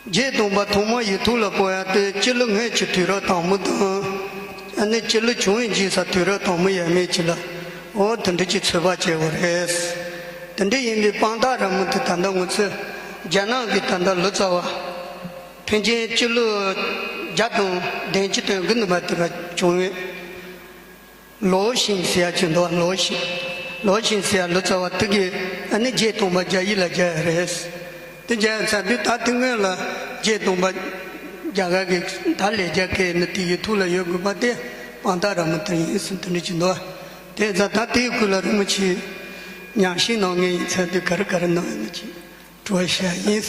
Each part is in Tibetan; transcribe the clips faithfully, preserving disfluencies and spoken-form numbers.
བརྒྱད་སྟོང་པ་ཐོག་མར་ཡིག་ཐོག་ལ་བཀོད་ཡ་དེ་སྤྱི་ལོ་སྔོན་གྱི་དུས་རབས་དང་པོ་དང་། ཨ་ནི་སྤྱི་ལོ་བྱུང་བའི་རྗེས་སུ་དུས་རབས་དང་པོ་ཡས་མས་ཅིག་ལ། འོ་དེ་འདྲ་ཅིག་ཚོད་དཔག་བྱས་པ་རེད། དེ་འདྲ་ཡིན་པའི་དཔང་རྟགས་ར་མོ་དེ་ད་ལྟ་ང་ཚོས་རྒྱ་ནག་གི་ད་ལྟ་ལོ་ཙཱ་བ། ཕན་ཆད་སྤྱི་ལོ་བརྒྱ་དང་བདུན་ཅུ་དོན་དགུ་ནང་པ་དེ་ག་བྱུང་བའི། ལོ་ཤིང་ཟེར་ཡ་ཅིག་འདུག་ལོ་ཤིང་། ལོ་ཤིང་ཟེར་ཡ་ལོ་ཙཱ་བ་དེ་གིས་ཨ་ནི་བརྒྱད་སྟོང་པ་བརྒྱ་ཡིག་ལ་སྦྱར་ཡ་རེད། དེ་སྦྱར་ཡ་ཚར་དུས་ད་དེ་སྔོན་ལ་བརྒྱད་སྟོང་པ་རྒྱ་གར་གྱི་ད་ལས་རྒྱ་སྐད་ནི་དེ་ཡིག་ཐོག་ལ་ཡོད་དགོས་པ་དེ་དཔང་རྟགས་ར་མོ་དེ་ཡིན་ཟེར་དེ་འདྲ་ཅིག་འདུག་དེ་ཚ་ད་དེའི་ཁུལ་ལ་རི་མོ་ཆེ་ཉམས་ཞིབ་གནང་མཁན་ཡིན་ཚར་དུས་ག་རེ་ག་རེ་གནང་ཡོད་ན་ཅིག་དྲི་བ་ཞུ་ཡ་ཡིན།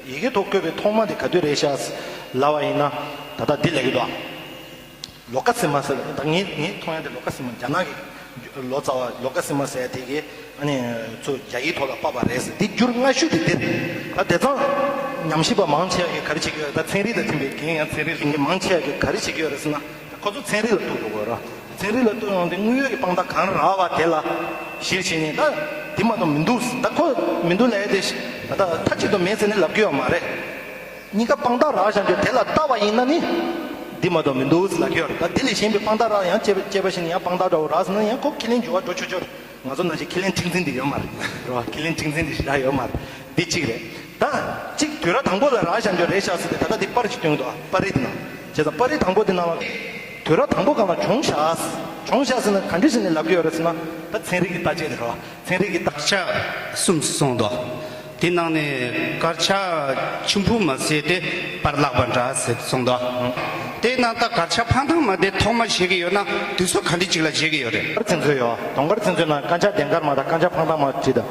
ཡི་གེ་ཐོག་བཀོད་པའི་ཐོག་མ་དེ་ག་དུས་རེད་ཤག་ལབ་པ་ཡིན་ན། ད་ལྟ་འདི་ལབ་ཀྱི་འདུག་ལོ་ཀ་སི་མ་ཟེར། ད་ངས་ངས་མཐོང་ཡ་དེ་ལོ་ཀ་སི་མ། རྒྱ་ནག་གི་ལོ་ཙཱ་བ་ལོ་ཀ་སི་མ་ཟེར་ཡ་དེ་གིས་ཨ་ནི་ཚུར་རྒྱ་ཡིག་ཐོག་ལ་ཕབ་པ་རེད་ཟེར། དེ་འགྱུར་སྔ་ཤོས་དེ་དེ་རེད། ད་དེང་སང་ཉམས་ཞིབ་པ་མང་ཆེ་བ་གིས་ག་རེ་བྱེད་ཀྱི་ཡོད་རེད། ད་ཚན་རིག་དང་མཐུན་པའི་འགན་ཡང་ཚན་རིག་རིག་གནས་མང་ཆེ་བ་གིས་ག་རེ་བྱེད་ཀྱི་ཡོད་རེད་ཟེར་ན། ཁོ་ཚོ་ཚན་རིག་ལ་གཏུག་འགྲོ་དགོས་རེད། ཚན་རིག་ལ་གཏུག་ཡོང་དུས་དངོས་ཡོད་ཀྱི་དཔང་རྟགས་གང་རག་པ་དེ་ལ་གཞིར་བྱས་ནས། ད་འདི་མ་གཏོགས་མི་འདུག་ད་ཁོ་མི་འདུག་ལབ་ཡ་དེ་ད་ལྟ་མཐའ་གཅིག་ཏུ་མེད་ཟེར་ནས་ལབ་ཀྱི་ཡོད་མ་རེད། གཉིས་ཀ་དཔང་རྟགས་རག་བཞག་རྒྱུ་དེ་ལ་ལྟ་བ་ཡིན་ན་ནི། འདི་མ་གཏོགས་མི་འདུག་ལབ་ཀྱི་ཡོད་རེད། ད་འདི་ལས་གཞན་པའི་དཔང་རྟགས་རག་ཡང་དཔྱད་དཔྱད་པ་བྱས་ནས་ཡང་དཔང་རྟགས་འདྲ་བོ་རག་ཟེར་ན་ཡང་ཁོ་ཁས་ལེན་འགྱུར་བ་འགྲོ་ཆོག་ཆོག་རེད། ང་ཚོ་ནང་བཞིན་ཁས་ལེན་མཁྲེགས་འཛིན་འདི་ཡོད་མ་རེད། རེད་བ། ཁས་ལེན་མཁྲེགས་འཛིན་འདི་ཞེ་དྲག་ཡོད་མ་རེད། འདི་གཅིག་རེད། ད་གཅིག་དུས་རབས་དང་པོ་ལ་རག་བཞག་རྒྱུ་རེད་ཤག་ཟེར་ཏེ། ད་ལྟ་འདི་པར་ཅིག་སྟོན་གྱི་འདུག་ཨ། པར་རིས་འདི་ནང་། བྱས་ཙང་པར་རིས་དང་པོ་འདི་ནང་ལ་དུས་རབས་དང་པོ་སྒང་ལ་བྱུང་ཤག་བྱུང་ཤག་ཟེར་ན་ག་འདྲ་ཞིག་ནས་ལབ་ཀྱི་ཡོད་རེད་ཟེར་ན། ད་ཚན་རིག་གི་བརྟག་དཔྱད་རེད་བ། ཚན་རིག་གི་བརྟག་དཀར་ཆག་གསུམ་གསུངས་འདུག་དེ་ནང་ནས་དཀར་ཆག་ཆུན་པོ་མ་ཟད་དེ་པར་བརླག་པ་འདྲ་ཟེར་གསུངས་འདུག་དེ་ནང་ད་དཀར་ཆག་འཕང་ཐང་མ་དེ་ཐོག་མ་བཞེས་ཀྱི་ཡོད་ན་དུས་ཚོད་ག་འདྲ་ཅིག་ལ་བཞེས་ཀྱི་ཡོད་རེད། དུང་དཀར་ཚེ་མཚོན་ཡོད། དུང་དཀར་ཚེ་མཚོན་ནང་དཀར་ཆག་ལྡན་དཀར་མ་དང་དཀར་ཆག་འཕང་ཐང་མ་བྲིས་དང་།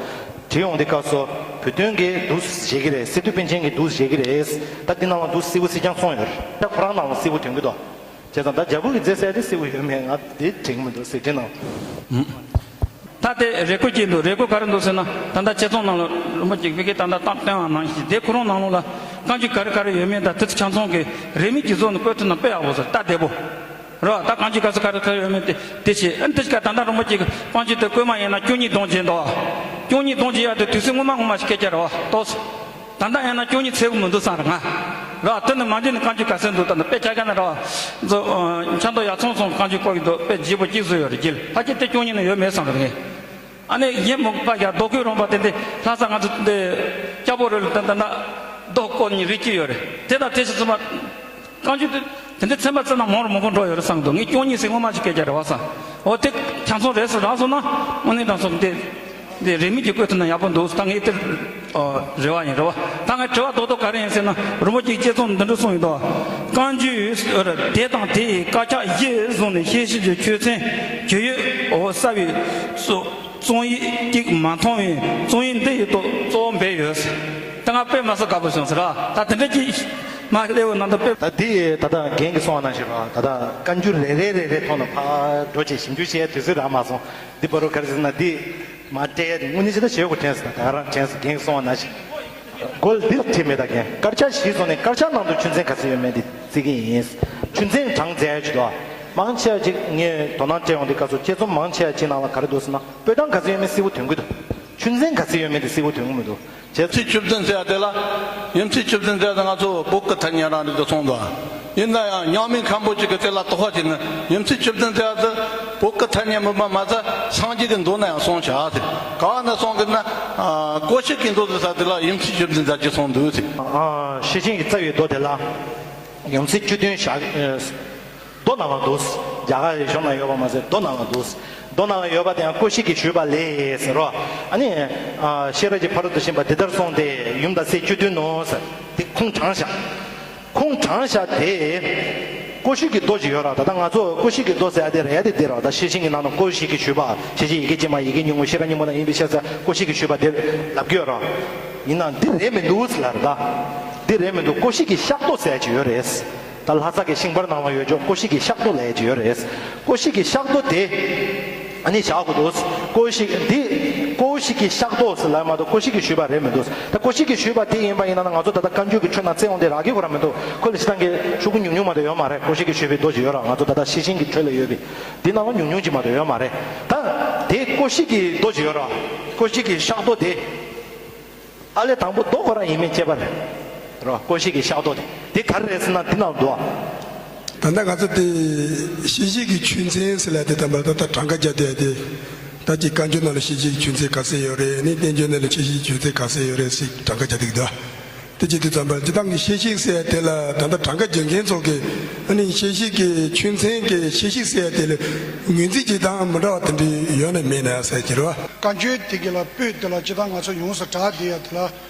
བྲིས་ཡོང་དུས་སྐབས་སུ་བོད་དོན་གྱི་འདུག་བཞེས་ཀྱི་རེད། སི་ཏུ་པཎ་ཆེན་གྱི་འདུག་བཞེས་ཀྱི་རེད། ད་འདི་ནང་ལ་འདུག་སེ་བོ་སི་ཀྱང་གསུངས་ཡོད་རེད། ད་ཁོ་རང་ནང་ལ་སེ་བོ་དོན་གྱི་འདུག་བྱས་ཙང་ད་རྒྱ་བོད་ཀྱི་མཛད་སའི་དེ་སེ་བོ་ཡོད་མེད་ང་དེ་དྲན་གྱི་མི་འདུག་ཟེར་དྲན་ནང་། ད་དེ་རེ་སྐུལ་གྱི་འདུག་རེ་སྐུལ་ག་རེ་འདུག་ཟེར་ན། ད་ལྟ་དཔྱད་རྩོམ་ནང་ལ་རིན་པོ་ཆེ་ཕ་གིའི་ད་ལྟ་སྟངས་སྟོན་པ་ནང་བཞིན་དེ་ཁོ་རང་ནང་ལོགས་ལ་བཀའ་འགྱུར་ག་རེ་ག་རེ་ཡོད་མེད་དང་དེ་ཚོ་ཆ་ཚང་གི་རེའུ་མིག་གི་བཟོ་ནས་བཀོད་ཐུབ་ན་དཔེ་ཡག་པོ་ཟེར། ད་བདེ་པོ་རེད་བ། ད་བཀའ་འགྱུར་ག་ཚོད་ག་རེ་ག་རེ་ཡོད་མེད་དེ་དེ་བྱས། ཨ་ནི་དེ་ཅིག་ད་ལྟ་རིན་པོ་ཆེ་གི་བཀའ་འགྱུར་དེ་བཀོད་མ་ཡིན་ན་བཅུ་གཉིས་དོན་བྱེད་འདུག་བ། བཅུ་གཉིས་དོན་བྱེད་ཡག་དེ་དུས་ཚོད་སྔོན་མ་སྔོན་མ་ཞིག་སྐད་ཆ་རེད་བ། ཏོག་ཙམ། ད་ལྟ་ཡིན་ན་བཅུ་གཉིས་ཚེས་དགུ་མི་འདུག་བསམ་རེད་ང་། རེད་བ། དེ་ནི་མ་འདི་ནི་བཀའ་འགྱུར་ག་ཚོད་འདུག་ད་ནི་དཔེ་ཆ་ག་ནས་རེད་བ། ཚོ་ཆབ་མདོ་ཡག་ཚང་སོང་བཀའ་འགྱུར་བཀོད་ཀྱི་འདུག་དཔེ་བརྗེ་པོ་གཅིག་བཟོས་ཡོད་རེད། རྒྱལ་ཕ་ཆེ་དེ་བཅུ་གཉིས་ནི་ཡོད་མེད་བསམ་རེད་ངས། ཨ་ནི་ཡིན་མོད་པ་ཡ་རྡོ་བརྐོས་རོང་པ་དེ་འདི་ལྷ་ས་ང་ཚོ་འདི་སྐྱ་བོ་རེད་ལ་ད་ད་ན་རྡོ་བརྐོས་ནི་རིགས་གཅིག་ཡོད་རེད། དེ་དང་དེ་ཕྱི་ཚུལ་མ། བཀའ་འགྱུར་དེ་དེ་འདྲ་ཚན་པ་བརྩིས་ན་མང་རུ་མང་པོ་འགྲོ་ཡོད་རེད་བསམ་འདུག་ངས་བཅུ་གཉིས་ཟེར་སྔོན་མ་ཞིག་སྐད་ཆ་རེད་བ་བསམ། འོ་དེ་ཆ་ཚང་རེད་ཟེར་རག་སོང་ན་དངོས་གནས་དྲང་སོང་དེ་དེ་རེའུ་མིག་གིས་བཀོད་ཐུབ་ན་ཡག་པོ་འདུག་ད་ངས་དེ་རེ་བ་ཡིན་རེད་བ། ད་ངས་དྲི་བ་རྡོག་རྡོག་ག་རེ་ཡིན་ཟེར་ན། རིན་པོ་ཆེས་དཔྱད་རྩོམ་འདི་འདྲ་གསུངས་ཡོད་དོ། བཀའ་འགྱུར་དེ་དང་དེ་ཡི་དཀར་ཆག་བཞི་བཟུང་ནས་ཤེས་བཞིན་གྱི་ཆོས་ཚན་ཇི་ཡོད་འོ་གསལ་བའི་སོ། རྩོམ་ཡིག་གཅིག་མ་མཐོང་བས་རྩོམ་ཡིག་འདི་ཡི་ཐོག་གཙོ་བོ་འབད་ཡོད། ད་ང་དཔེ་མ་སྲིད་དགའ་པོ་བྱུང་ཟེར་ར། ད་དེ་འདྲ་ཅིག་མ་སླེབས་ནང་དུ་དཔེ། ད་འདི་ད་ལྟ་རྒན་གྱིས་གསུངས་པ་ནང་བཞིན་ར། ད་ལྟ་བཀའ་འགྱུར་རེ་རེ་རེ་རེ་ཐོག་ནས་ཕར་འགྲོ་བྱས་ཞིབ་འཇུག་བྱེད་དུས་ཚོད་རག་མ་སོང་། འདི་བར་དུ་ག་རེ་ཟེར་ན། འདི་མ་སྤྲད་ཡ་དེ་དངོས་གནས་ཇི་ལྟར་བྱེད་དགོས་དྲན་སོང་། ད་ག་རང་དྲན་སོང་། རྒན་གྱིས་གསུངས་པ་ནང་བཞིན། མགོ་ལ་འདི་ལ་བྲིས་མེད་ད་རྒན། དཀར་ཆག་བཞི་བཟུང་ནས་དཀར་ཆག་ནང་དུ་ཆུ་ཚན་ག་ཚོད་ཡོད་མེད་དེ་བརྩི་གི་ཡིན། ཆུ་ཚན་གྲངས་བཙལ་ཡ་ཅིག་འདུག་མང་ཆེ་བ་ཅིག་ངས་དོ་སྣང་སྤྲད་ཡོང་དུས་སྐབས་སུ་དཔྱད་རྩོམ་མང་ཆེ་བ་ཅིག་ནང་ལ་ག་རེ་འདུག་ཟེར་ན། པོད་གྲངས་ག་ཚོད་ཡོད་མེད་གསལ་པོ་སྟོན་གྱི་འདུག་ཆུ་ཚན་ག་ཚོད་ཡོད་མེད་དེ་གསལ་པོ་སྟོན་གྱི་མི་འདུག་བྱས་ཚིག་ཆུ་ཚན་ཟེར་ཡ་དེ་ལ། ཡུམ་ཚིག་ཆུ་ཚན་ཟེར་ཡ་དེ་ང་ཚོ་བོད་ཀྱི་ཐ་སྙད་རང་རེད་དུ་སོང་འདུག་ཡིན་ན་ཡང་རྙིང་མའི་མཁན་པོ་ཅིག་གིས་དེ་ལ་དོགས་པ་བྱས་ནས། ཡུམ་ཚིག་ཆུ་ཚན་ཟེར་ཡ་དེ་བོད་ཀྱི་ཐ་སྙད་མིན་པ་མ་ཟད་སངས་རྒྱས་ཀྱི་མདོ་ན་ཡང་གསུངས་བཞག་ཟེར། ག་བ་ན་གསུངས་ཀྱི་ན། ཨ། ཀོ་ཤའི་མདོ་ཟེར་ས་དེ་ལ་ཡུམ་ཚིག་ཆུ་ཚན་ཟེར་གྱི་གསུངས་འདུག་ཟེར། ཨ། ཤེར་ཕྱིན་གྱི་རྩ་བའི་མདོ་དེ་ལ་ཡུམ་ཚིག་བཅུ་བདུན་བཞག་མདོ་ནང་ལ་འདུག་རྒྱ་གར་གཞུང་ན་ཡོད་པ་མ་ཟད་མདོ་ནང་ལ་འདུག་མདོ་ནང་ལ་ཡོད་པ་དེ་ཡང་ཀོ་ཤ་གིས་ཞུས་པ་ལས་ཟེར་རོ། ཨ་ནི། ཨ། ཤེས་རབ་ཀྱི་ཕ་རོལ་ཏུ་ཕྱིན་པ་འདི་ལྟར་གསུངས་ཏེ། ཡུམ་དང་ཚིག་བཅུ་བདུན་ནོ་ཟེར། དེ་ཁུངས་དྲངས་བཞག་ཁུངས་དྲངས་བཞག་དེ། ཀོ་ཤ་གི་མདོ་ཅིག་ཡོད་ར། ད་ལྟ་ང་ཚོ་ཀོ་ཤ་གི་མདོ་ཟེར་ཡ་དེ་རེད་དེ་འདི་ར། ད་ཤེར་ཕྱིན་གྱི་ནང་ན་ཀོ་ཤ་གིས་ཞུས་པ། ཤེར་ཕྱིན་ཡི་གེ་ཀྱེ་མ་ཡི་གེ་ཉུང་ངུ་ཤེས་རབ་སྙིང་པོ་ན་ཡིན་པའི་ཕྱིར་ཟེར་ཀོ་ཤ་གིས་ཞུས་པ་དེ་ལབ་ཀྱི་ཡོད་ར། ཡིན་ནའང་འདི་རེད་མི་འདུག་ཟེར་ལབ་ར། ད་འདི་རེད་མི་འདུག་ཀོ་ཤ་གི་ཤག་རྡོ་ཟེར་ཡ་ཅིག་ཡོད་རེད། ད་ལྷ་ས་གི་ཤིང་པར་ནང་ལ་ཡོད་ཆོག་ཀོ་ཤ་གི་ཤག་རྡོ་ལབ་ཡ་ཅིག་ཡོད་རེད། ཀོ་ཤ་གི་ཤག་རྡོ་དེ་ཨ་ནི་བཞག་དགོས་འདུག་ཀོ་ཤ་འདི། ཀོ་ཤ་གི་ཤག་རྡོ་ཟེར་ལབ་མ་གཏོགས་ཀོ་ཤ་གིས་ཞུས་པ་རེད་མི་འདུག་ད་ཀོ་ཤ་གིས་ཞུས་པ་དེ་ཡིན་པ་ཡིན་ན་ང་ཚོ་ད་ལྟ་བཀའ་འགྱུར་གྱི་ཁྲོད་ན་བཙལ་ཡོང་དེ་རག་གི་ཁོ་རང་མི་འདུག་ཁོ་ལས་ཅི་ཐང་གི་ཤོག་གུ་ཉུང་ཉུང་མ་གཏོགས་ཡོད་མ་རེད། ཀོ་ཤ་གིས་ཞུས་པའི་མདོ་ཅིག་ཡོད་ར། ང་ཚོ་ད་ལྟ་ཤེར་ཕྱིན་གྱི་ཁྲོད་ལ་ཡོད་པའི་འདི་ནང་ལ་ཉུང་ཉུང་ཅིག་མ་གཏོགས་ཡོད་མ་རེད། ད་དེ་ཀོ་ཤ་གི་མདོ་ཅིག་ཡོད་ར། ཀོ་ཤ་གི་ཤག་རྡོ་དེ། ཨ་ལས་དང་པོ་མདོ་ཁོ་རང་ཡིན་མིན་དཔྱད་པ་རེད། རོ། ཀུན་གཞི་གི་ཤག་ཏོ་དེ་དེ་ག་རེ་རེད་ཟེར་ན་འདི་ནང་འདུག་ཨ། ད་ལྟ་ང་ཚོ་དེ་ཤེས་བྱེད་ཀྱི་ཆོས་ཚན་ཟེར་ལ་དེ་ད་ལྟ་ད་གྲངས་ཀ་བརྒྱབ་བསྡད་དེ། ད་ཅིག་བཀའ་འགྱུར་ནང་ལ་ཤེས་བྱེད་ཀྱི་ཆོས་ཚན་ག་ཚད་ཡོད་རེད། ཨ་ནི་བསྟན་བཅོས་ནང་ལ་ཤེས་བྱེད་ཀྱི་ཆོས་ཚན་ག་ཚད་ཡོད་རེད་ཟེར་གྲངས་ཀ་བརྒྱབ་བསྡད་ཀྱི་འདུག་དེ་བྱེད་དུས་ཙམ་པར་སྤྱིར་བཏང་གི་ཤེས་བྱེད་ཟེར་ཡ་དེ་ལ་ད་ལྟ་གྲངས་ཀ་རྒྱག་མཁན་ཚོ་གིས་ཨ་ནི་ཤེས་བྱེད་ཀྱི་ཆོས་ཚན་གྱི་ཤེས་བྱེད་ཟེར་ཡ་དེ་ལ་ངོས་འཛིན་བྱེད་སྟངས་མི་འདྲ་བ་དེ་འདྲ་ཡོད་ན་མེད་ན་ཟེར་གྱི་རེད་བ། བཀའ་འགྱུར་དེ་གི་ལ་པོད་དེ་ལ་སྤྱིར་བཏང་ང་ཚོ་ཡོངས་སུ་གྲགས་བསྡད་ཡ་དེ་ལ་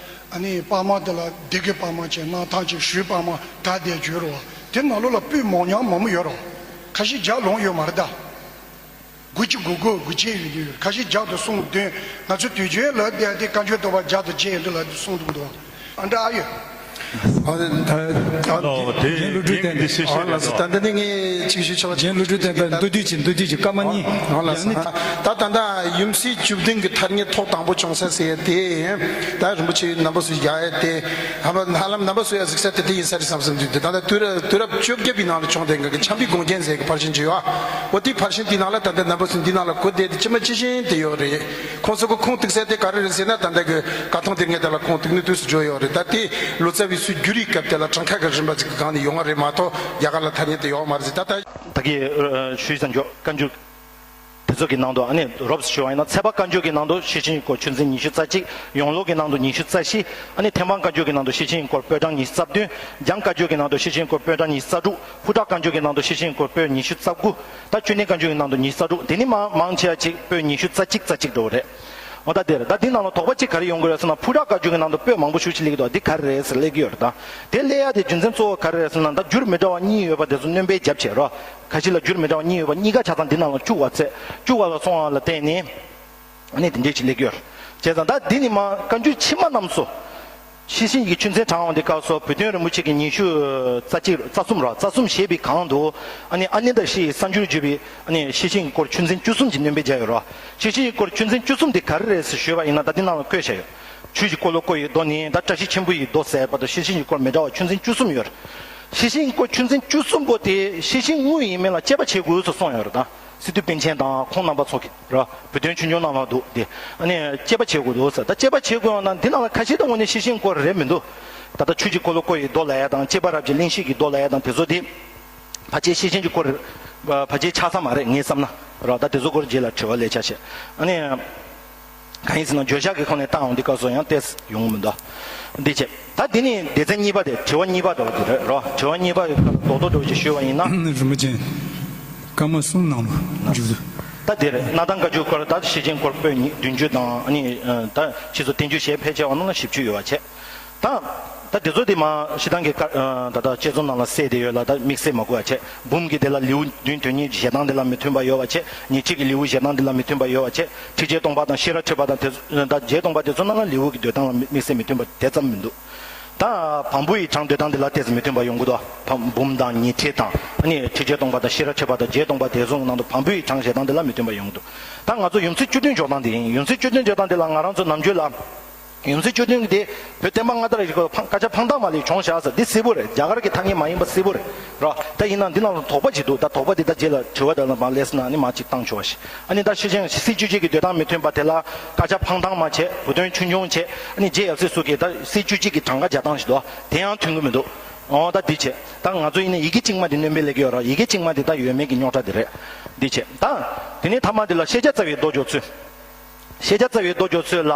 ཨ་ནི་དཔར་མ་དེ་ལ་སྡེ་དགེ་དཔར་མ་བྱས། སྣར་ཐང་བྱས། ཞོལ་དཔར་མ་གྲགས་བསྡད་ཡ་ཡོད་རེད་བ། དེ་ནང་ལོགས་ལ་པོད་མང་ཉུང་མང་པོ་ཡོད་རེད་བ། ཁ་ཤས་བརྒྱ་ལོངས་ཡོད་མ་རེད་ད། དགུ་གཅིག་དགུ་དགུ་དགུ་བཅུ་ཡོད་རྒྱུ་ཡོད། ཁ་ཤས་བརྒྱ་དང་གསུམ་བདུན། ང་ཚོ་དུས་རྒྱུན་ལབ་བསྡད་དེ་བཀའ་འགྱུར་དོགས་པ་བརྒྱ་དང་བརྒྱད་ཡོད་འདི་ལབ་དུས་གསུངས་འདུག་འདུག་ཨ་འདྲ་ཨ་ཡོད། ཨ་ད་ཨ་ཨོ་དེ་རྒན་བློ་གྲོས་རྒན་བསྟན་འདི་ཤེས་ཨ་ཤེས་ལགས་རེད་སོ། ད་འདི་ནི་ངས་ཅིག་ཞུ་ཆོག་རྒན་བློ་གྲོས་བསྟན་པ་མདོར་བསྡུས་ཀྱིས་མདོར་བསྡུས་ཀྱིས་སྐར་མ་གཉིས། ཨོ་ལགས་སོ། ཡང་ནི་ད་ད་ལྟ་ཡུམ་སྲས་བཅུ་བདུན་གྱི་ཐ་སྙད་ཐོག་དང་པོ་བྱུང་ས་ཟེར་ཡ་དེ་ད་རིན་པོ་ཆེ་རྣམ་པ་ཚོས་རྒྱག་ཡ་དེ། ཧ་ལམ་ཧ་ལམ་རྣམ་པ་ཚོ་ཡང་གཟིགས་ས་དེ་དེ་ཡིན་ས་རེད་བསམ་བསམ་དུས་དེ་ད་ལྟ་དུས་རབས་དུས་རབས་བཅོ་བརྒྱད་པའི་ནང་ལ་བྱུང་བསྡད་མཁན་གྱི་འཆམ་པའི་དགོངས་རྒྱན་ཟེར་གྱི་ཕར་ཕྱིན་ཅིག་ཡོད་ཨ། འོ་དེ་ཕར་ཕྱིན་དེའི་ནང་ལ་ད་ལྟ་རྣམ་པ་ཚོ་འདི་ནང་ལ་གོ་བསྡད་དེ་ཅི་མ་ཅི་བཞིན་དེ་ཡོད་རེད། ཁོང་ཚོ་གི་ཁུངས་གཏུགས་ས་དེ་ག་རེ་རེད་ཟེར་ན་ད་ལྟ་གི་དགའ་ཐང་དེ་ངས་དེ་ལ་ཁུངས་གཏུགས་ནི་དུས་སུ་འཇོག་ཡོད་རེད། ད་དེ་ལོ་ཙཱ་བའི་སྲོལ་བསྒྱུར་ཡིག་སྐབས་དེ་ལ་གྲངས་ཀ་གི་རིམ་པ་ཅིག་གི་སྒང་ནས་ཡོང་བ་རེད་མ་གཏོགས་རྒྱ་གར་ལ་ཐ་སྙད་དེ་ཡོད་མ་རེད་ཟེར། ད་ལྟ་ད་གི་ཞུས་ཙམ་འཇོག་བཀའ་འགྱུར། དེ་ཚོ་གི་ནང་དུ་ཨ་ནི་རོབ་ཞུ་བ་ཡིན་ན་ཚལ་པ་བཀའ་འགྱུར་གྱི་ནང་དུ་ཤེར་ཕྱིན་གྱི་སྐོར་ཆུ་ཚན་ཉི་ཤུ་རྩ་གཅིག་ཡོངས་ལུགས་ཀྱི་ནང་དུ་ཉི་ཤུ་རྩ་བཞི། ཨ་ནི་ཐེམ་སྤང་བཀའ་འགྱུར་གྱི་ནང་དུ་ཤེར་ཕྱིན་གྱི་སྐོར་པོད་གྲངས་ཉི་ཤུ་རྩ་བདུན། འཇང་བཀའ་འགྱུར་གྱི་ནང་དུ་ཤེར་ཕྱིན་གྱི་སྐོར་པོད་གྲངས་ཉི་ཤུ་རྩ་དྲུག་ཕུ་ཊ་བཀའ་འགྱུར་གྱི་ནང་དུ་ཤེར་ཕྱིན་གྱི་སྐོར་པོད་ཉི་ཤུ་རྩ་དགུ། ད་བཅུ་གནས་བཀའ་འགྱུར་གྱི་ནང་དུ་ཉི་ཤུ་རྩ་དྲུག་དེ་ནི་མང་མང་ཆེ་བ་ཅིག་པོད་ཉི་ཤུ་རྩ་གཅིག་རྩ་གཅིག་འགྲོ་བ་རེད། འོ་ད་དེ་རེད། ད་འདི་ནང་ལ་དོགས་པ་གཅིག་ག་རེ་ཡོང་གི་རེད་ཟེར་ན་ཕུ་ཊ་བཀའ་འགྱུར་གྱི་ནང་དུ་པོད་མང་པོ་ཞེ་པོ་ཅིག་སླེབས་ཀྱི་འདུག་འདི་ག་རེ་རེད་ཟེར་སླེབས་ཀྱི་ཡོད་རེད། ད་དེ་སླེབས་ཡ་དེ་རྒྱུ་མཚན་གཙོ་བོ་ག་རེ་རེད་ཟེར་ན་ད་འགྱུར་མི་འདྲ་བ་གཉིས་ཡོད་པ་དེ་ཚོ་སྣོན་པ་བརྒྱབ་བྱས་རོ། ཁ་ཤས་ལ་འགྱུར་མི་འདྲ་བ་གཉིས་ཡོད་པ་གཉིས་ཀ་ཆ་ཚང་འདི་ནང་ལ་བཅུག་པ་ཚད་བཅུག་པ་ལ་སོང་བ་ལ་བརྟེན་ནས་ཨ་ནི་དེ་འདྲས་ཅིག་སླེབས་ཀྱི་ཡོད་རེད། བྱས་ཙང་ད་འདི་ནི་མ་བཀའ་འགྱུར་ཕྱི་མ་རྣམས་སུ། ཤེར་ཕྱིན་གྱི་ཆུ་ཚན་དྲངས་འོང་དེ་སྐབས་སུ་བུ་སྟོན་རིན་པོ་ཆེ་གི་ཉི་ཤུ་རྩ་གཅིག་རྩ་གསུམ་ར་རྩ་གསུམ་བཞེས་པའི་སྒང་དུ་ཨ་ནི་ཨ་ནནྡ་ཤྲཱི་ཡི་གསར་འགྱུར་བརྗོད་པའི་ཨ་ནི་ཤེར་ཕྱིན་གྱི་སྐོར་ཆུ་ཚན་བཅུ་གསུམ་གྱི་སྣོན་པ་བརྒྱབ་ཡོད་ར། ཤེར་ཕྱིན་གྱི་སྐོར་ཆུ་ཚན་བཅུ་གསུམ་དེ་ག་རེ་རེད་ཟེར་ཞུས་པ་ཡིན་ན་ད་འདི་ནང་ལ་བཀོད་བཞག་ཡོད། ཆོས་ཀྱི་འཁོར་ལོ་བསྐོར་བའི་མདོ་ནས་ད་བཀྲ་ཤིས་ཆེན་པོ་ཡི་མདོ་ཟེར་བར་དུ་ཤེར་ཕྱིན་གྱི་སྐོར་མི་འདྲ་བ་ཆུ་ཚན་བཅུ་གསུམ་ཡོད་ར། ཤེར་ཕྱིན་གྱི་སྐོར་ཆུ་ཚན་བཅུ་གསུམ་པོ་དེ་ཤེར་ཕྱིན་དངོས་ཡིན་མིན་ལ་དཔྱད་པ་བྱེད་དགོས་སུ་གསུངས་ཡོད་ར་ད། སི་ཏུ་པཎ་ཆེན་དང་ཁོང་རྣམ་པ་ཚོ་གི་ར་བུ་སྟོན་ཆོས་འབྱུང་རྣམས་ལ་འདུག་སྟེ། ཨ་ནི་དཔྱད་པ་བྱེད་དགོས་འདུག་ཟེར། ད་དཔྱད་པ་བྱེད་དགོས་ཡོང་ན་འདི་ནང་ལ་ཁ་ཤས་དང་ངོས་ནས་ཤེར་ཕྱིན་སྐོར་རེད་མི་འདུག་ད་ལྟ་ཆོས་ཀྱི་འཁོར་ལོ་བསྐོར་བའི་མདོ་ལབ་ཡ་དང་བསྐྱེད་པ་རབ་རྒྱས་གླེང་གཞི་གི་མདོ་ལབ་ཡ་དང་དེ་ཚོ་དེ་ཕལ་ཆེར་ཤེར་ཕྱིན་གྱི་སྐོར་ཕལ་ཆེར་ཆགས་ས་མ་རེད་ངས་བསམ་ན་ར། ད་དེ་ཚོ་སྐོར་རྗེས་ལ་དྲི་བ་ལས་ཆ་བྱེད་ཨ་ནི། གང་ཡིན་ཟེར་ན་བརྗོད་བྱ་གི་ཁོངས་ནས་བཏང་ཡོང་དུས་སྐབས་སུ་ཡང་ཏོག་ཙམ་ཡོང་གི་མི་འདུག་འདི་བྱས། ད་འདི་ནི་སྡེ་ཚན་གཉིས་པ་དེ་དྲི་བ་གཉིས་པ་འདྲ་བོ་དེ་རེད་རོ། དྲི་བ་གཉིས་པ་གི་ཁར་རྡོག་རྡོག་འདྲ་བོ་ཅིག་ཞུས་པ་ཡིན་ན། རིན་པོ་ཆེ། སྐར་མ་གསུམ་ནང་ལ་མཇུག་བསྡུ། ད་དེ་རེད། སྣར་ཐང་བཀའ་འགྱུར་སྐོར་ད་ཤེར་ཕྱིན་སྐོར་པོད་ཉིས་བདུན་ཅུ་དང་ཨ་ནི་ད་ཕྱིས་སུ་བསྟན་བཅོས་ཞེས་ཕལ་ཆེ་བ་རྣམས་ལ་བཞི་བཅུ་ཡོད་པ་བྱས། ད་ད་དེ་ཚོ་དེ་མ་ཤེར་ཕྱིན་གྱི་ཀ་ད་ལྟ་དཔྱད་རྩོམ་ནང་ལ་གསལ་བསྡད་ཡོད་ལ་ད་དམིགས་བསལ་མ་གོ་བ་བྱས། འབུམ་གྱི་དེ་ལ་ལེའུ་བདུན་དོན་གཉིས་ཀྱི་བཞེད་སྟངས་དེ་ལ་མི་མཐུན་པ་ཡོད་པ་བྱས། ཉེར་གཅིག་གི་ལེའུ་བཞེད་སྟངས་དེ་ལ་མི་མཐུན་པ་ཡོད་པ་བྱས། ཁྲིད་བྱེད་སྟོང་པ་དང་ཤེས་རབ་ཁྲིད་པ་དང་དེ་ཚོ་ད་བརྒྱད་སྟོང་པ་དེ་ཚོ་ནང་ལ་ལེའུ་གི་སྡོད་སྟངས་ལ་དམིགས་བསལ་མི་མཐུན་པ་དེ་ཙམ་མི་འདུག་ད་བམ་པོ་ཡི་གྲངས་སྡོད་སྟངས་དེ་ལ་ཏོག་ཙམ་མི་མཐུན་པ་ཡོང་གི་འདུག་བམ་འབུམ་དང་ཉེར་ཁྲི་དང་ཨ་ནི་ཁྲིད་བྱེད་སྟོང་པ་དང་ཤེས་རབ་ཁྲིད་པ་དང་བརྒྱད་སྟོང་པ་དེ་ཚོ་ནང་དུ་བམ་པོ་ཡི་གྲངས་བཞེད་སྟངས་དེ་ལ་མི་མཐུན་པ་ཡོང་གི་འདུག་ད་ང་ཚོ་ཡུམ་སྲས་བཅུ་བདུན་འཇོག་སྟངས་དེ་ཡིན། ཡུམ་སྲས་བཅུ་བདུན་འཇོག་སྟངས་དེ་ལ་ང་རང་ཚོ་ནམ་རྒྱུན་ལ། ཡུམ་སྲས་བཅུ་བདུན་གྱི་དེ་བོད་བསྟན་པ་སྔ་དར་གྱི་སྐབས་ཕང་སྐད་ཆ་ཕང་ཐང་མ་ལས་བྱུང་བཞག་ཟེར་འདི་གསལ་པོ་རེད། རྒྱ་གར་གྱི་ཐ་སྙད་མ་ཡིན་པ་གསལ་པོ་རེད་རོ། ད་ཡིན་ན་འདི་ནང་ལ་དོགས་པ་ཅིག་འདུག་ད་དོགས་པ་འདི་ད་རྗེས་ལ་དྲི་བ་དང་མ་སླེབས་ན་ནི་མ་ཅིག་བཏང་ཆོག་པ་ཞིག་ཨ་ནི་ད་ཤེར་ཕྱིན་སྲིད་བྱུས་གཅིག་གི་སྡོད་སྟངས་མི་མཐུན་པ་དེ་ལ་སྐད་ཆ་ཕང་ཐང་མ་བྱས། བུ་སྟོན་ཆོས་འབྱུང་བྱས། ཨ་ནི་རྗེ་ཡབ་སྲས་སོགས་ཀྱིས་ད་སྲིད་བྱུས་གཅིག་གི་གྲངས་ཀ་རྒྱག་སྟངས་ཤིག་འདུག་དེ་ཡང་མཐུན་གྱི་མི་འདུག་འོ་ད་འདི་བྱས། ད་ང་ཚོ་ཡིན་ན་ཡི་གེ་གཅིག་མ་དེ་སྣོན་པ་སླེབས་ཀྱི་ཡོད་རོ། ཡི་གེ་གཅིག་མ་དེ་ད་ཡོད་མེད་ཀྱི་རྙོག་དྲ་དེ་རེད། འདི་བྱས། ད་དེ་ནས་ཐ་མ་དེ་ལ་ཤེས་བྱ་རྩ་བའི་མདོ་འཇོག་ཚུལ། ཤེས་བྱ་རྩ་བའི་མདོ་འཇོག་ཚུལ་ལ།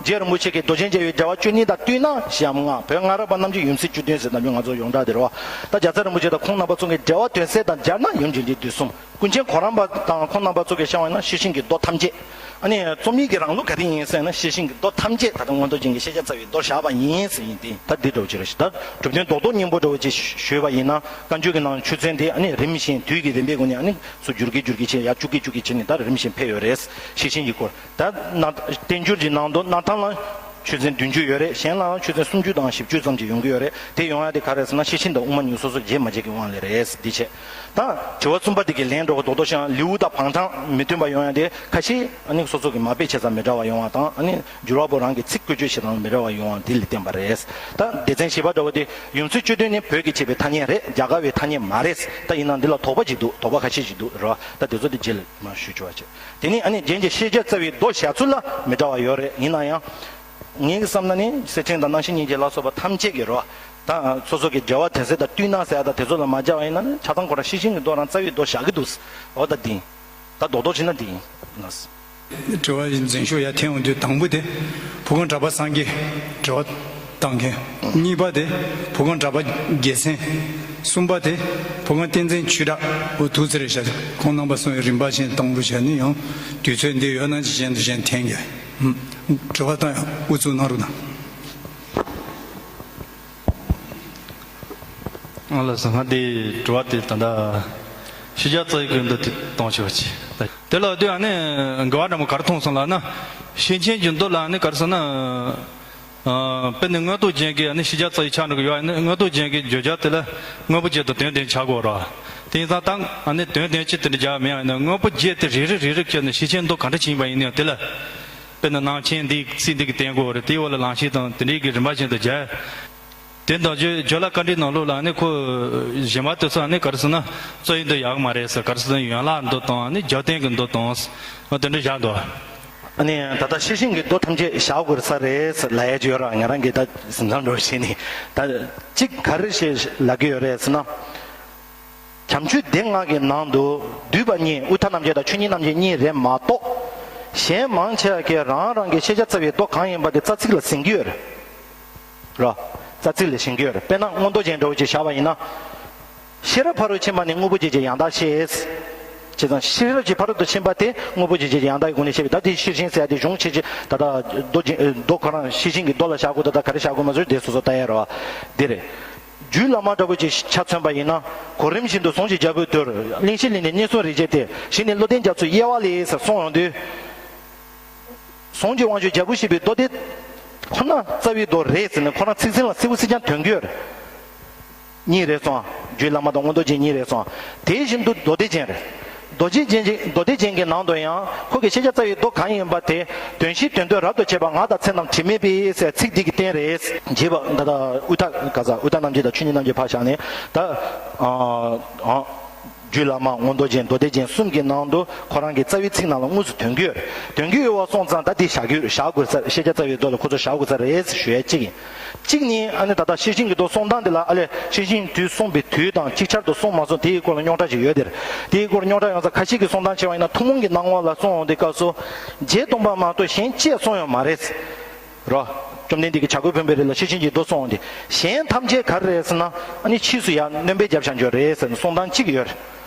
རྗེ་རིན་པོ་ཆེ་གིས་མདོ་ཆེན་རྒྱལ་བའི་འགྲེལ་པ་བཅུ་གཉིས་དང་བསྟུན་ན་ཞེས་པའམ་ལྔ་བོད་སྔ་རབས་པ་རྣམས་ཀྱི་ཡུམ་སྲས་བཅུ་བདུན་ཟེར་ནམ་རྒྱུན་ང་ཚོ་ཡོངས་གྲགས་དེ་རེད་བ། ད་རྒྱལ་ཚབ་རིན་པོ་ཆེ་དང་ཁོང་རྣམ་པ་ཚོ་གི་འགྲེལ་པ་དོན་གསལ་དང་སྦྱར་ན་ཡུམ་རྒྱས་འབྲིང་བསྡུས་གསུམ། ཀུན་མཁྱེན་གོ་རམས་པ་དང་ཁོང་རྣམ་པ་ཚོ་གི་བཤད་པ་ཡིན་ན་ཤེར་ཕྱིན་གྱི་མདོ་ཐམས་ཅད། ཨ་ནི་རྩོམ་ཡིག་གི་རང་ལུགས་ག་རེ་ཡིན་ཟེར་ན་ཤེར་ཕྱིན་གྱི་མདོ་ཐམས་ཅད་ད་ལྟ་མངོན་རྟོགས་རྒྱན་གྱི་ཤེས་བྱ་རྩ་བའི་མདོར་བཞག་པ་ཡིན་ཟེར་ཡིན་ཏེ། ད་འདི་འདྲ་བོ་ཅིག་རེད་ཤག་ད་གྲུབ་དོན་རྡོག་རྡོག་སྙིང་པོ་འདྲ་བོ་ཅིག་ཞུས་པ་ཡིན་ན་བཀའ་འགྱུར་གྱི་ནང་ཆོས་ཚན་དེ་ཨ་ནི་རིམ་བཞིན་དུས་ཀྱི་རིམ་པའི་སྒོ་ནས་ཨ་ནི་ཚུར་འགྱུར་གྱི་འགྱུར་གྱི་བྱས། ཡར་བཅུག་གི་བཅུག་གི་བྱས་ནས་ད་རིམ་བཞིན་ཕེབས་ཡོད་རེད། ཤེར་ཕྱིན་གྱི་སྐོར། ད་ན་བསྟན་འགྱུར་གྱི་ནང་དུ་སྣར་ཐང་ལ་ཆོས་ཚན་བདུན་ཅུ་ཡོད་རེད། གཞན་ལའང་ཆོས་ཚན་སུམ་ཅུ་དང་བཞི་བཅུ་ཙམ་ཅིག་ཡོང་གི་ཡོད་རེད། དེ་ཡོང་ཡ་དེ་ག་རེད་ཟེར་ན་ཤེར་ཕྱིན་དང་དབུ་མ་གཉིས་སོ་སོ་རྗེས་མ་རྗེས་ཀྱི་དབང་ལས་རེད། འདི་བྱས། ད་དྲི་བ་གསུམ་པ་དེ་གི་ལན་འདྲ་བོ་རྡོག་རྡོག་ཤང་ལེའུ་དང་བང་ཐང་མི་མཐུན་པ་ཡོང་ཡ་དེ་ཁ་ཤས་ཨ་ནི་སོ་སོ་གི་མ་དཔེ་བྱས་ཙང་མི་འདྲ་བ་ཡོང་བ་དང་ཨ་ནི་འགྱུར་བ་པོ་རང་གི་ཚིག་བཀོལ་སྤྱོད་བྱེད་སྟངས་མི་འདྲ་བ་ཡོང་བ་དེ་ལས་བརྟེན་པ་རེད། ད་སྡེ་ཚན་བཞི་པ་འདྲ་བོ་དེ་ཡུམ་སྲས་བཅུ་བདུན་ནི་བོད་ཀྱི་བྱས་པའི་ཐ་སྙད་རེད། རྒྱ་གར་བའི་ཐ་སྙད་མ་རེད། ད་ཡིན་ན་འདི་ལ་དོགས་པ་ཅིག་འདུག་དོགས་པ་ཁ་ཤས་ཅིག་འདུག་རེད་བ། ད་དེ་ཚོ་དེ་རྗེས་ལ་མར་ཞུ་ཆོག་པ་བྱས། དེ་ནི་ཨ་ནི་རྒྱན་གྱི་ཤེས་བྱ་རྩ་བའི་མདོ་བཞག་ཚུལ་ལ་མི་འདྲ་བ་ཡོད་རེད། ཡིན་ན་ཡང་། ངའི་བསམ་ན་ནི་གསེར་ཕྲེང་དང་རྣམ་བཤད་སྙིང་རྗེ་ལ་སོགས་པ་ཐམས་ཅད་ཀྱི་རོ། ད་སོ་སོ་གི་འབྲེལ་བ་དོན་གསལ་དང་བསྟུན་ན་ཟེར་ཡ་ད་དེ་ཚོ་ལ་མ་སྦྱར་བ་ཡིན་ན་ནི་ཆ་ཚང་ཁོ་རང་ཤེར་ཕྱིན་གྱི་མདོ་རང་རྩ་བའི་མདོ་བཞག་གི་འདུག་འོ་ད་འདི་ཡིན། ད་རྡོག་རྡོག་བྱས་ན་འདི་ཡིན། དྲི་བ་འཛིན་ཤོག་ཡར་འཐེན་ཡོང་དུས་དང་པོ་དེ་བུ་གང་གྲགས་པ་སངས་རྒྱས་དྲི་བ་བཏང་མཁན། གཉིས་པ་དེ་བུ་གང་གྲགས་པ་རྒྱལ་མཚན། གསུམ་པ་དེ་བུ་གང་བསྟན་འཛིན་ཆོས་གྲགས། འོ་ཐུགས་རྗེ་ཆེ་ཞུ། ཁོང་རྣམ་པ་གསུམ་ཡི་རིམ་པ་བཞིན་གཏོང་རོགས་བྱས་ནས། ཡང་དུས་ཚོད་འདི་ཡོད་ན་གཞན་དུ་གཞན་འཐེན་རྒྱུ། དྲི་བ་བཏང་ཡང་དབུ་བཙུགས་གནང་རོགས་གནང་། ཨ་ལགས་སོ། ང་དེ་དྲི་བ་དེ་ད་ལྟ་ཤེས་བྱ་རྩ་བའི་མདོ་དེ་གཏོང་ཆོག་ཅིག་དེ་ལ་དུས་ཨ་ནི་འགལ་བ་འདྲ་མོ་ག་རེ་མཐོང་སོང་ལབ་ན། ཤེར་ཕྱིན་གྱི་མདོ་ལ་ཨ་ནི་ག་རེ་ཟེར་ན། ཨ། དཔེར་ན་མངོན་རྟོགས་རྒྱན་གྱི་ཨ་ནི་ཤེས་བྱ་རྩ་བའི་ཆ་འགྲིག་གི་ཡོད། ཨ་ནི་མངོན་རྟོགས་རྒྱན་གྱི་བརྗོད་བྱ་དེ་ལ་དངོས་པོ་ཅན་དང་དོན་ལྡན་ཆགས་དགོས་ར། དེ་ཡིན་ཙང་ད་ཨ་ནི་དོན་ལྡན་ཅིག་དེ་འདྲ་སྦྱར་མེད། ཨ་ནི་དངོས་པོ་བརྒྱད་དེ་རེ་རེ་རེ་རེ་བྱས་ནས་ཤེར་ཕྱིན་མདོ་ག་འདྲ་ཅིག་ཡིན་པ་ཡིན་ནའང་དེ་ལ། དཔེར་ན་རྣམ་མཁྱེན་འདི་ཚིག་འདི་གིས་བསྟན་དགོས་རེད། དེའི་འོག་ལ་ལམ་ཤེས་དང་དེ་འདྲའི་གི་རིམ་པ་བཞིན་དུ་སྦྱར། དེ་དང་བརྗོད་བརྗོད་ལ་དཀའ་འགྲེལ་ནང་ལོགས་ལ་ནི་ཁོ་གཞན་པ་དེ་ཚོ་ནི་ག་རེ་ཟེར་ན་རྩ་བའི་མདོ་ཡག་མ་རེད་ཟེར། ག་རེ་ཟེར་ན་ཡན་ལག་མདོ་དང་ནི་རྒྱབ་རྟེན་གྱི་མདོ་དང་། འོ་དེ་འདྲ་བཞག་འདུག་ཨ་ནི་ད་ལྟ་ཤེར་ཕྱིན་གྱི་མདོ་ཐམས་ཅད་བཞག་དགོས་ས་རེད་ལབ་ཡ་ཅིག་ཡོད་ར། ང་རང་གིས་ད་ཟིན་ཚང་འགྲོ་བྱས་ནས་ད་གཅིག་ག་རེ་ཞེས་ལབ་ཀྱི་ཡོད་རེད་ཟེར་ན། བྱམས་ཆོས་སྡེ་ལྔ་གི་ནང་དུ་འདུས་པ་གཉིས། དབུས་མཐའ་རྣམ་འབྱེད་དང་ཆོས་ཉིད་རྣམ་འབྱེད་གཉིས་རེད་མ་གཏོགས། གཞན་མང་ཆེ་བ་གིས་རང་རང་གི་ཤེས་བྱ་རྩ་བའི་མདོ་གང་ཡིན་པ་དེ་རྩ་ཚིག་ལ་ཟིན་གྱི་ཡོད་རེད། རོ། རྩ་ཚིག་ལ་ཟིན་གྱི་ཡོད་རེད། དཔེར་ན་མངོན་རྟོགས་རྒྱན་འདྲ་བོ་ཅིག་བཞག་པ་ཡིན་ན། ཤེས་རབ་ཕ་རོལ་ཕྱིན་པ་ནི་དངོས་པོ་བརྒྱད་ཀྱི་ཡང་དག་ཤེས། བྱས་ཙང་ཤེས་རབ་ཀྱི་ཕ་རོལ་ཏུ་ཕྱིན་པ་དེ་དངོས་པོ་བརྒྱད་ཀྱི་ཡང་དག་གི་སྒོ་ནས་བཤད་པའི་ད་དེ་ཤེར་ཕྱིན་ཟེར་ཡ་དེ་གཞུང་ཆེ་ཆེ་ད་ལྟ་མདོ་རྒྱན་མདོ་ཁོ་རང་ཤེར་ཕྱིན་གྱི་མདོ་ལ་བཞག་དགོས་ད་ལྟ་ག་རེ་བཞག་དགོས་མ་ཟེར་དེ་སོ་སོ་ལྟ་ཡ་རེད་བ། འདི་རེད། རྒྱུད་བླ་མ་འདྲ་བོ་ཅིག་ཆ་མཚོན་པ་ཡིན་ན། གོ་རིམ་བཞིན་དུ་ཟུང་གི་རྒྱལ་པོའི་མདོར། གླེང་གཞི་ལས་ནི་གཉེན་གསུམ་རིགས་བརྒྱད་དེ། གཞི་ནས་བློ་ལྡན་རྒྱ་མཚོའི་དབྱེ་བ་ལས་ཟེར་གསུངས་ཡོང་དུས། ཟུང་གི་དབང་ཕྱུག་རྒྱལ་པོ་ཞེས་པའི་མདོ་དེ་ཁོ་ན་རྩ་བའི་མདོ་རེད་ཟེར་ནས་ཁོ་རང་ཚིག་ཟིན་ལ་གསལ་པོ་གསལ་རྐྱང་འདོན་གྱི་ཡོད་རེད། གཉིས་རེད་སོང་། རྒྱུད་བླ་མ་དང་མངོན་རྟོགས་རྒྱན་གཉིས་རེད་སོང་། དེ་བཞིན་དུ་མདོ་སྡེ་རྒྱན་རེད། མདོ་སྡེ་རྒྱན་གྱི་མདོ་སྡེ་རྒྱན་གྱི་ནང་དུ་ཡང་ཁོ་གི་ཤེས་བྱ་རྩ་བའི་མདོ་གང་ཡིན་པ་དེ་དོན་ཤེས་དོན་སྟོན་རབ་ཏུ་བྱེད་པ་ངག་དང་ཚིག་རྣམས་དྲི་མེད་པའི་ཟེར་ཚིག་འདི་གིས་བསྟན་རེད། རྗེས་པ་ད་ལྟ་དབུས་མཐའ་ག་ས་དབུས་མཐའ་རྣམ་འབྱེད་དང་ཆོས་ཉིད་རྣམ་འབྱེད་ཕར་བཞག་ནས་ད་ཨ་ཨ། རྒྱུད་བླ་མ་མངོན་རྟོགས་རྒྱན་མདོ་སྡེ་རྒྱན་གསུམ་གྱི་ནང་དུ་ཁོ་རང་གི་རྩ་བའི་ཚིག་ནང་ལ་དངོས་སུ་དོན་གྱི་ཡོད་རེད། དོན་གྱི་ཡོད་པ་སོང་ཙང་ད་འདི་བཞག་རྒྱུ་བཞག་དགོས་ས་ཤེས་བྱ་རྩ་བའི་མདོ་ལ་ཁོ་ཚོ་བཞག་དགོས་ས་རེད་ཞུ་ཡ་གཅིག་ཡིན། གཅིག་ནི་ཨ་ནི་ད་ལྟ་ཤེར་ཕྱིན་གྱི་མདོ་གསུང་སྟངས་འདི་ལ་ཨ་ལས་ཤེར་ཕྱིན་དུས་གསུངས་པའི་དུས་དང་ཅིག་ཆར་དུ་གསུངས་མ་གསུངས་དེའི་སྐོར་ལ་རྙོག་དྲ་ཞིག་ཡོད་དེར། དེའི་སྐོར་རྙོག་དྲ་ཡོང་ས་ཁ་ཤས་ཀྱིས་གསུང་སྟངས་བྱས་པ་ཡིན་ན་ཐུན་མོང་གི་སྣང་ངོ་ལ་གསུངས་འོང་དུས་སྐབས་སུ། རྗེ་སྟོང་པ་མ་གཏོགས་གཞན་ཅི་ཡང་གསུངས་ཡོད་མ་རེད། རོ། བཅོམ་ལྡན་འདས་ཀྱིས་བྱ་རྒོད་ཕུང་པོའི་རི་ལ་ཤེར་ཕྱིན་གྱི་མདོ་གསུངས་ཏེ། གཞན་ཐམས་ཅད་ག་རེ་རེད་ཟེར་ན། ཨ་ནི་ཕྱིས་སུ་ཡང་སྣོན་པ་བརྒྱབ་བཞག་རྒྱུ་རེད་ཟེར་ནས་གསུང་སྟངས་གཅིག་ཡོད་རེད།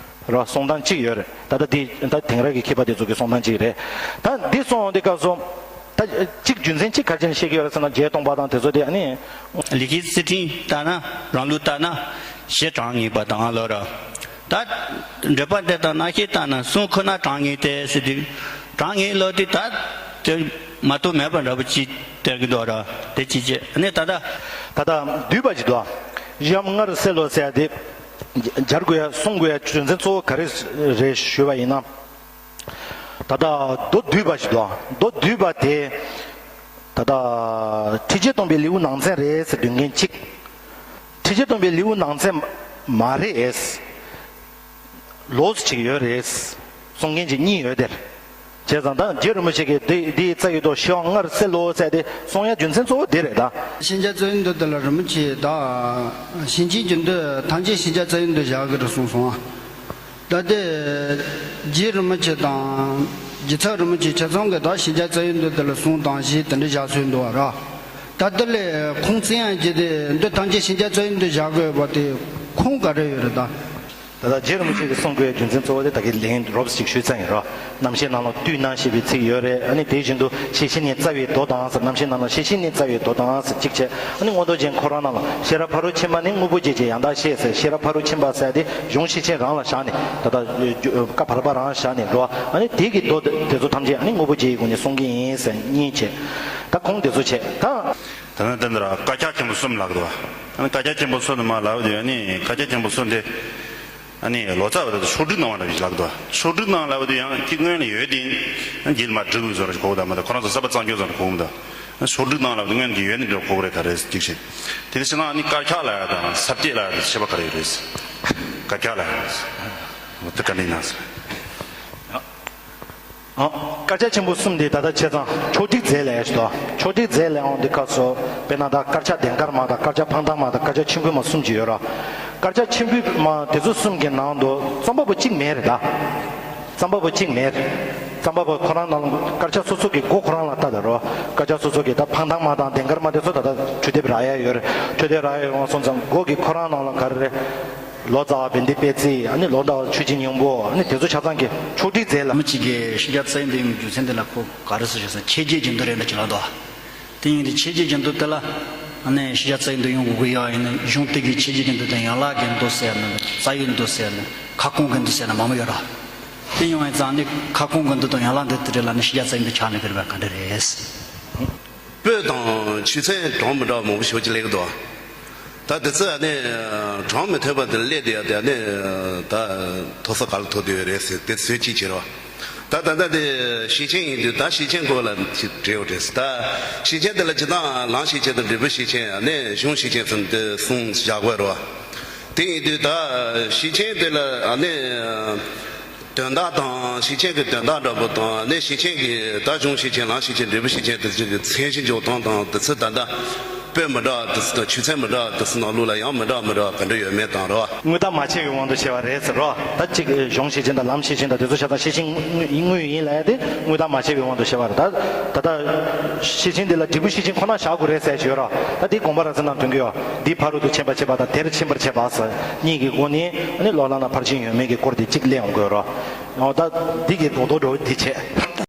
རོ། གསུང་སྟངས་གཅིག་ཡོད་རེད། ད་ལྟ་འདི་ད་དེང་རབས་ཀྱི་མཁས་པ་དེ་ཚོ་གི་གསུང་སྟངས་གཅིག་རེད། ད་འདི་གསུངས་ཡོང་དུས་སྐབས་སུ། ད་གཅིག་རྒྱུ་མཚན་གཅིག་ག་རེ་བྱས་ནས་བཤད་ཀྱི་ཡོད་རེད་ཟེར་ན་རྗེ་སྟོང་པ་དང་དེ་ཚོ་དེ་ཨ་ནི། ལེགས་བཤད་རྩིས་ཕྲེང་ལྟར་ན། རང་ལུགས་ལྟར་ན་ཞེས་གྲངས་ངེས་པ་དང་ལོ་ར། ད་འགྲེལ་པ་འདི་དང་རྣམ་བཤད་ལྟར་ན་གསུང་ཁོ་ན་གྲངས་ངེས་ཏེ་ཟེར་དུས། གྲངས་ངེས་ལོ་དེ་ད་དེ་མ་གཏོགས་མེད་པ་འདྲ་པོ་ཅིག་སྟོན་གྱི་འདུག་ར། དེ་ཅི་བྱེད་ཨ་ནི་ད་ལྟ། ད་ལྟ་འདུས་པ་ཅིག་འདུག་གཞི་འམ་སྔར་གསལ་ལོ་ཟེར་ཡ་དེ། སྦྱར་དགོས་ཡ་གསུང་དགོས་ཡ་རྒྱུ་མཚན་གཙོ་བོ་ག་རེ་རེད་ཞུས་པ་ཡིན་ན། ད་ལྟ་མདོ་འདུས་པ་ཞིག་འདུག་མདོ་འདུས་པ་དེ། ད་ལྟ་ཁྲི་རྗེ་སྟོན་པའི་ལེའུ་ནང་ཚན་རེད་ཟེར་འདོན་མཁན་གཅིག་ཁྲི་རྗེ་སྟོན་པའི་ལེའུ་ནང་ཚན་མ་རེད། ལོགས་ཅིག་ཡོད་རེད། གསུང་མཁན་གཅིག་གཉིས་ཡོད་དེར། བྱས་ཙང་ད་རྗེ་རིན་པོ་ཆེ་གིས་འདི་འདིའི་རྩ་བའི་མདོ་ཞི་བའམ་སྔར་གསལ་ལོ་ཟེར་ཏེ་གསུང་ཡ་རྒྱུ་མཚན་གཙོ་བོ་འདི་རེད་ད། ཤེས་བྱ་རྩ་བའི་མདོ་འདི་ལ་རིན་པོ་ཆེ་ད། ཤེར་ཕྱིན་གྱི་མདོ་ཐམས་ཅད་ཤེས་བྱ་རྩ་བའི་མདོ་བཞག་གི་རེད་གསུངས་སོང་ཨ། ད་ལྟའི་རྗེ་རིན་པོ་ཆེ་དང་རྗེ་ཚབ་རིན་པོ་ཆེ་ཆ་ཚང་གིས་ད་ཤེས་བྱ་རྩ་བའི་མདོ་དེ་ལ་གསུང་དང་ཞེས་དེ་འདྲ་བཞག་སྲོལ་འདུག་བ་ར། ད་དེ་ལས་ཁུངས་བཙན་ཡང་བྱས་ཏེ་མདོ་ཐམས་ཅད་ཤེས་བྱ་རྩ་བའི་མདོ་བཞག་དགོས་པ་དེ་ཁུངས་ག་རེ་ཡོད་རེད་ད། ད་ལྟ་རྗེ་རིན་པོ་ཆེ་གིས་གསུང་དགོས་རྒྱུ་མཚན་གཙོ་བོ་དེ་ད་གིན་ལན་རོབ་ཅིག་ཞུས་ཚར་ཡིན་རོ། རྣམ་བཤད་ནང་ལ་དུས་ན་ཞེས་པའི་ཚིག་ཡོད་རེད། ཨ་ནི་དེ་བཞིན་དུ་ཤེར་ཕྱིན་ནི་རྩ་བའི་མདོ་དང་ཟེར། རྣམ་བཤད་ནང་ལ་ཤེར་ཕྱིན་ནི་རྩ་བའི་མདོ་དང་ཟེར་གཅིག་བྱས། ཨ་ནི་མངོན་རྟོགས་རྒྱན་ཁོ་རང་ནང་ལ་ཤེས་རབ་ཕ་རོལ་ཕྱིན་པ་ནི་དངོས་པོ་བརྒྱད་ཀྱི་ཡང་དག་ཤེས་ཟེར། ཤེས་རབ་ཕ་རོལ་ཕྱིན་པ་ཟེར་དེ་གཞུང་ཤེར་ཕྱིན་རང་ལ་བཞག་ནས་ད་ལྟ་བཀའ་བར་པ་རང་བཞག་ནས་འགྲོ་བ། ཨ་ནི་དེ་གི་མདོ་དེ་ཚོ་ཐམས་ཅད་ཨ་ནི་དངོས་པོ་བརྒྱད་ཀྱི་སྒོ་ནས་གསུང་གི་ཡིན་ཟེར་གཉིས་བྱས། ད་ཁུངས་དེ་ཚོ་བྱས་ད། ད་ནི་དེ་འདིར་བཀའ་ཁྱབ་ཆེན་པོ་གསུམ་ལབ་འདུག་ཨ་ནི་བཀའ་ཁྱབ་ཆེན་པོ་གསུམ་དུ་མ་ལབ་དུས་ཨ་ནི་བཀའ་ཁྱབ་ཆེན་པོ་གསུམ་དེ། ཨ་ནི་ལོ་ཙཱ་བ་དེ་ཚོ་ཕྱོགས་སྒྲིག་གནང་བ་འདྲ་ཞིག་ལབ་འདུག་ཕྱོགས་སྒྲིག་གནང་ལབ་དུས་ཡང་ཅིག་སྔོན་ལ་ཡོད་དེ། རྗེས་མ་སྒྲིག་དགོས་བཟོ་འདྲ་ཞིག་གོ་གི་འདུག་མ་གཏོགས་ཁོ་རང་ཚོ་གསར་པ་རྩ་འགྱུར་བཟོ་འདྲ་གོ་གི་མི་འདུག་ཕྱོགས་སྒྲིག་གནང་ལབ་དུས་སྔོན་གྱི་ཡོད་ནི་འདྲ་གོ་གི་རེད། ད་རེས་ཅིག་བྱས། དེ་འདྲ་བྱས་ན་ཨ་ནི་བཀའ་ཁྱབ་ལབ་ཡ་དང་ས་བཅད་ལབ་ཡ་དེ་ཁྱད་པར་ག་རེ་ཡོད་རེད། བཀའ་ཁྱབ་ལབ་ཡ་དེ་བཀའ་འདྲི་གནང་ཟེར། ཨ། དཀར་ཆག་ཆེན་པོ་གསུམ་དེ་ད་ལྟ་བྱས་ཙང་ཕྱོགས་སྒྲིག་རྫས་ལས་ཞུ་དོ། ཕྱོགས་སྒྲིག་རྫས་ལས་འོང་དེ་སྐབས་སུ་དཔེར་ན་ད་དཀར་ཆག་ལྡན་དཀར་མ་དང་དཀར་ཆག་འཕང་ཐང་མ་དང་དཀར་ཆག་ཆེན་པོ་མ་གསུམ་ཅིག་ཡོད་ར། དཀར་ཆག་ཆེན་པོ་མ་དེ་ཚོ་གསུམ་གྱི་ནང་དུ་རྩོམ་པ་པོ་གཅིག་མེད་རེད་ད། རྩོམ་པ་པོ་གཅིག་མེད། རྩོམ་པ་པོ་ཁོ་རང་ནང་ལ་དཀར་ཆག་སོ་སོ་གི་མགོ་ཁོ་རང་ལ་ལྟ་ད་རོ། དཀར་ཆག་སོ་སོ་གི་ད་འཕང་ཐང་མ་དང་ལྡན་དཀར་མ་དེ་ཚོ་ད་ལྟ་འཕྲོས་དེབ་རག་ཡ་ཡོད་རེད། འཕྲོས་དེབ་རག་ཡ་ཡོང་སོང་ཙང་མགོ་གི་ཁོ་རང་ནང་ལ་ག་རེ་རེད། ལོ་ཙཱ་བ་བན་དེ་པད་ཚེ། ཨ་ནི་ལོ་ཟླ་བ་ཆོས་ཀྱི་སྙིང་པོ། ཨ་ནི་དེ་ཚོ་ཆ་ཚང་གི་ཕྱོགས་སྒྲིག་རྫས་ལ། མི་གཅིག་གིས་ཤེས་བྱ་རྩ་བའི་མདོ་ཡོང་རྒྱུ་མཚན་དེ་ལ་ཁོ་ག་རེ་ཟེར་བྱས་ཟེར་ན་ཆོས་བརྒྱད་ཀྱི་མདོ་རེད་འདྲ་ཅིག་ལབ་འདུག་དེ་ཡིན་དུས་ཆོས་བརྒྱད་ཀྱི་མདོ་དེ་ལ་ཨ་ནི་ཤེས་བྱ་རྩ་བའི་མདོ་ཡོང་དགོས་ཀྱི་ཡོད་ཡིན་ན། གཞུང་དེ་གི་ཆོས་བརྒྱད་ཀྱི་མདོ་དང་ཡན་ལག་གི་མདོ་ཟེར་ན། རྩ་བའི་མདོ་ཟེར་ན། ཁ་སྐོང་གི་མདོ་ཟེར་ན་མང་པོ་ཡོད་ར། དེ་ཡོང་ཡིན་ཙང་ནི་ཁ་སྐོང་གི་མདོ་དང་ཡན་ལག་མདོ་དེ་རེད་ལ་ནི་ཤེས་བྱ་རྩ་བའི་མདོ་ཆགས་ནས་ཀྱི་རེད་པས། ག་འདྲ་རེད། སྤོས་དང་ཆུ་ཚན་གྲངས་མི་འདྲ་བ་མང་པོ་ཞེ་པོ་ཅིག་སླེབས་ཀྱི་འདུག་ད་དེ་ཚོ་ནི་གྲངས་མི་མཐུན་པ་དེ་སླེབས་བསྡད་ཡ་དེ་ནི་ད་མཐོ་ས་ག་ལ་མཐོ་བསྡད་ཡོད་རེད་ཟེར་དེ་བཟོས་ཅིག་བྱེད་རོགས། ད་ད་ལྟ་དེ་ཤེས་ཆེན་ཡིན་དུས་ད་ཤེས་ཆེན་སྐོར་ལ་ཅིག་འབྲེལ་བ་རེད། ད་ཤེས་ཆེན་དེ་ལ་སྤྱིར་བཏང་ལམ་ཤེས་ཆེན་དང་འབྲས་བུ་ཤེས་ཆེན། ནི་གཞུང་ཤེས་ཆེན་ཟེར་ནས་དེ་གསུམ་བཞག་དགོས་རེད་བ། དེ་ཡིན་དུས་ད་ཤེས་ཆེན་དེ་ལ་ནི། དོན་དག་དང་ཤེས་ཆེན་གྱི་དོན་དག་འདྲ་པོ་དང་། ནི་ཤེས་ཆེན་གྱི་ད་གཞུང་ཤེས་ཆེན་ལམ་ཤེས་ཆེན་འབྲས་བུ་ཤེས་ཆེན་དེ་ཚོ་གི་མཚན་གཞི་འཇོག་སྟངས་དང་། དེ་ཚོ་ད་ལྟ་དཔེ་མི་འདྲ་དེ་ཚོ་དང་ཆོས་ཚན་མི་འདྲ་དེ་ཚོ་ནང་ལོགས་ལ་ཡང་མི་འདྲ་མི་འདྲ་ག་འདྲ་ཡོད་མེད་དང་རོ། དངོས་བཏགས་མ་ཕྱེ་བའི་དབང་དུ་བྱས་པ་རེད་ཟེར་རོ། ད་གཅིག་གཞུང་ཤེས་ཆེན་དང་ལམ་ཤེས་ཆེན་དང་དེ་ཚོ་ཆ་ཚང་ཤེས་ཆེན་དངོས་ཡིན་ལབ་ཡ་དེ་དངོས་བཏགས་མ་ཕྱེ་བའི་དབང་དུ་བྱས་པ་རེད། ད་ད་ལྟ་ཤེས་ཆེན་དེ་ལ་འབྲས་བུ་ཤེས་ཆེན་ཁོ་ན་བཞག་དགོས་རེད་ཟེར་ཞུ་ཡ་རོ། ད་དེ་དགོངས་པ་རབ་གསལ་ནང་སྟོན་གྱི་ཡོད། འདི་ཕ་རོལ་ཏུ་ཕྱིན་པར་བྱེད་པ་དང་དེར་ཕྱིན་པར་བྱེད་པ་ཟེར་གཉིས་ཀྱི་སྒོ་ནས་ནི་སློབ་ལམ་ལ་ཕར་ཕྱིན་ཡོད་མེད་ཀྱི་སྐོར་དེ་གཅིག་གླེང་ཡོང་དགོས་རོ། ཨོ་ད་འདི་གི་རྡོག་རྡོག་འགྲོ་འདི་བྱས།